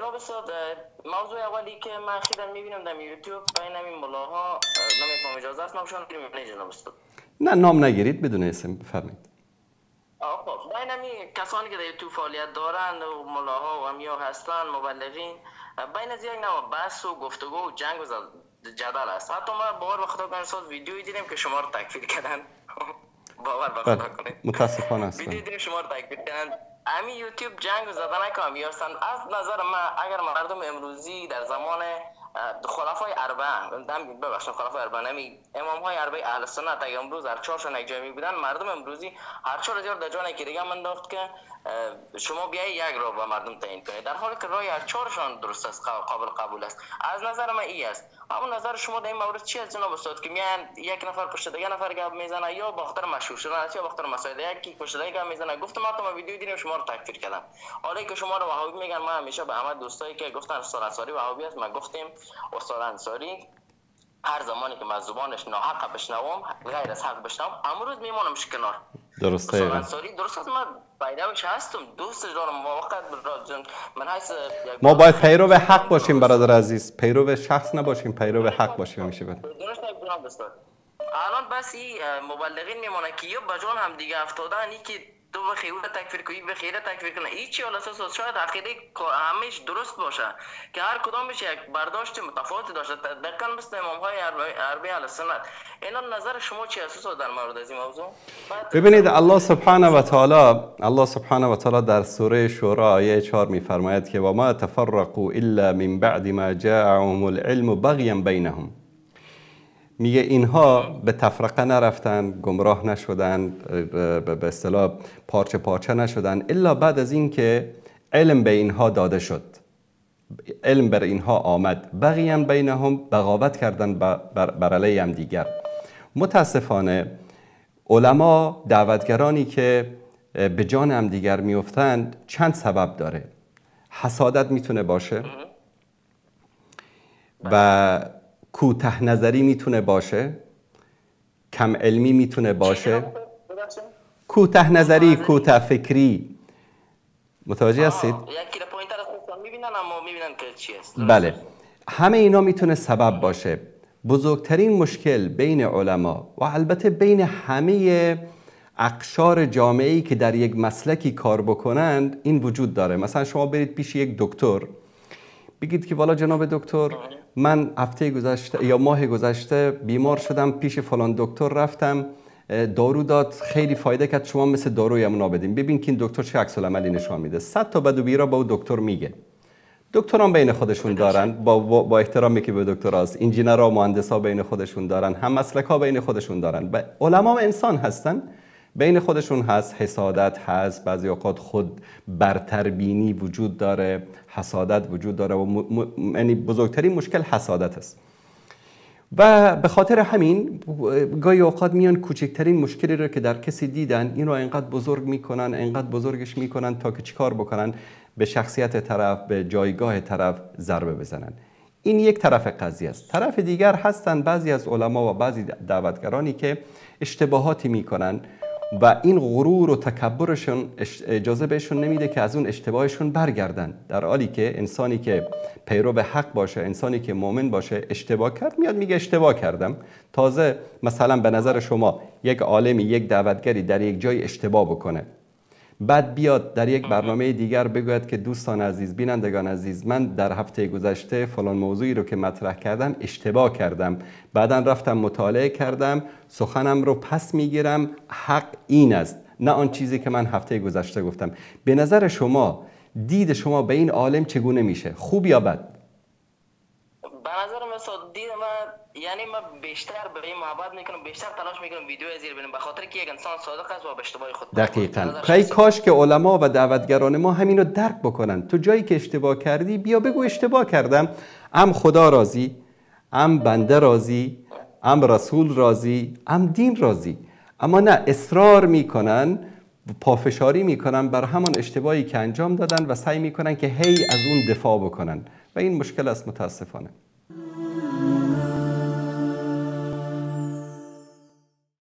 جناب استاد، موضوع اولی که من خیلی میبینم در یوتیوب بین همین ملاها، نمیفهم اجازه است نامشان بگیریم نه جناب استاد؟ نه، نام نگیرید، بدون اسم بفرمایید. خب بین همین کسانی که در یوتیوب فعالیت دارند و ملاها و همیا هستن مبلغین، بین از یک نوع بحث و گفتگو و جنگ و جدل است. حتی ما باور به خدا کنید استاد، ویدیویی دیدیم که شما رو تکفیر کردن. باور به خدا کنید، متاسفانه است. ویدیو دیدیم شما رو تکفیر کردن. همین یوتیوب جنگ زدن که هستن. از نظر من اگر مردم امروزی در زمان خلفای اربعه، ببخشید خلفای اربعه، نمی امام های اربعه اهل سنت، اگر امروز هر چهارشون یک جای می بودن، مردم امروزی هر چهار زیاد در جان که دیگه انداخت که شما بیای یک راه با مردم تعیین کنید، در حالی که راه هر چهارشان درست است، قابل قبول است. از نظر من ای است. اما نظر شما در این مورد چی است جناب استاد که میان یک نفر پشت دیگه نفر گپ میزنه، یا با خاطر مشهور شدن است یا با خاطر مسائل یکی پشت دیگه گپ میزنه؟ گفتم ما ویدیو دیدیم شما رو تکفیر کردن. حالا که شما رو وهابی میگن، من همیشه به همه دوستایی که گفتن استاد انصاری وهابی است، من گفتیم استاد انصاری هر زمانی که من زبانش ناحق بشنوم، غیر از حق بشنوم، امروز میمونمش کنار. درسته. استاد انصاری درست است، من پیروش هستم، دوستش دارم، واقعا من حس ما باید پیرو حق باشیم برادر عزیز، پیرو شخص نباشیم، پیرو حق باشیم همیشه. درست جناب استاد. الان بس این مبلغین میمونه که یا به جان هم دیگه افتادن، یکی تو به خیر تکفیر کنی، به خیر تکفیر کنه. هیچ حالا اساس شاید عقیده همش درست باشه که هر کدامش یک برداشت متفاوتی داشته، دقیقاً مثل امام های اربعه اهل سنت. اینا نظر شما چی است در مورد از این موضوع؟ ببینید، الله سبحانه و تعالی، الله سبحانه و تعالی در سوره شورا آیه 4 میفرماید که و ما تفرقوا الا من بعد ما جاءهم العلم بغیا بینهم. میگه اینها به تفرقه نرفتن، گمراه نشدن، به اصطلاح پارچه پارچه نشدن، الا بعد از این که علم به اینها داده شد، علم بر اینها آمد. بغیا بینهم، بغاوت کردن بر علیه هم دیگر. متاسفانه علما، دعوتگرانی که به جان هم دیگر میافتند، چند سبب داره. حسادت میتونه باشه و کوته نظری میتونه باشه، کم علمی میتونه باشه، کوته نظری، کوته فکری. متوجه هستید؟ بله، همه اینا میتونه سبب باشه. بزرگترین مشکل بین علما و البته بین همه اقشار جامعه‌ای که در یک مسلکی کار بکنند این وجود داره. مثلا شما برید پیش یک دکتر، بگید که والا جناب دکتر، من هفته گذشته یا ماه گذشته بیمار شدم، پیش فلان دکتر رفتم، دارو داد، خیلی فایده کرد، شما مثل داروی امونا بدین. ببین که این دکتر چه عکس العملی نشان میده. 100 تا بد و بیرا با او دکتر میگه. دکتران بین خودشون دارن، با احترامی که به دکتراست، انجینرها، مهندسا بین خودشون دارن، هم مسلک‌ها بین خودشون دارن. و علما انسان هستن، بین خودشون هست، حسادت هست، بعضی اوقات خود برتربینی وجود داره، حسادت وجود داره و یعنی بزرگترین مشکل حسادت است. و به خاطر همین گاهی اوقات میان کوچکترین مشکلی رو که در کسی دیدن، این رو اینقدر بزرگ میکنن، اینقدر بزرگش میکنن تا که چیکار بکنن؟ به شخصیت طرف، به جایگاه طرف ضربه بزنن. این یک طرف قضیه است. طرف دیگر هستن بعضی از علما و بعضی دعوتگرانی که اشتباهاتی میکنن و این غرور و تکبرشون اجازه بهشون نمیده که از اون اشتباهشون برگردن، در حالی که انسانی که پیرو حق باشه، انسانی که مؤمن باشه، اشتباه کرد، میاد میگه اشتباه کردم. تازه مثلا به نظر شما یک عالمی، یک دعوتگری در یک جای اشتباه بکنه، بعد بیاد در یک برنامه دیگر بگوید که دوستان عزیز، بینندگان عزیز، من در هفته گذشته فلان موضوعی رو که مطرح کردم اشتباه کردم، بعدا رفتم مطالعه کردم، سخنم رو پس میگیرم، حق این است، نه آن چیزی که من هفته گذشته گفتم. به نظر شما دید شما به این عالم چگونه میشه؟ خوب یا بد؟ به نظر من دید من، یعنی من بیشتر به این محبت میکنم، بیشتر تلاش میکنم ویدیو زیر ببینم، به خاطر که یک انسان صادق است و به اشتباه خود. دقیقاً. ای کاش که علما و دعوتگران ما همین رو درک بکنن. تو جایی که اشتباه کردی بیا بگو اشتباه کردم، هم خدا راضی، هم بنده راضی، هم رسول راضی، هم دین راضی. اما نه، اصرار میکنن، پافشاری میکنن بر همان اشتباهی که انجام دادن و سعی میکنن که هی از اون دفاع بکنن و این مشکل است متاسفانه.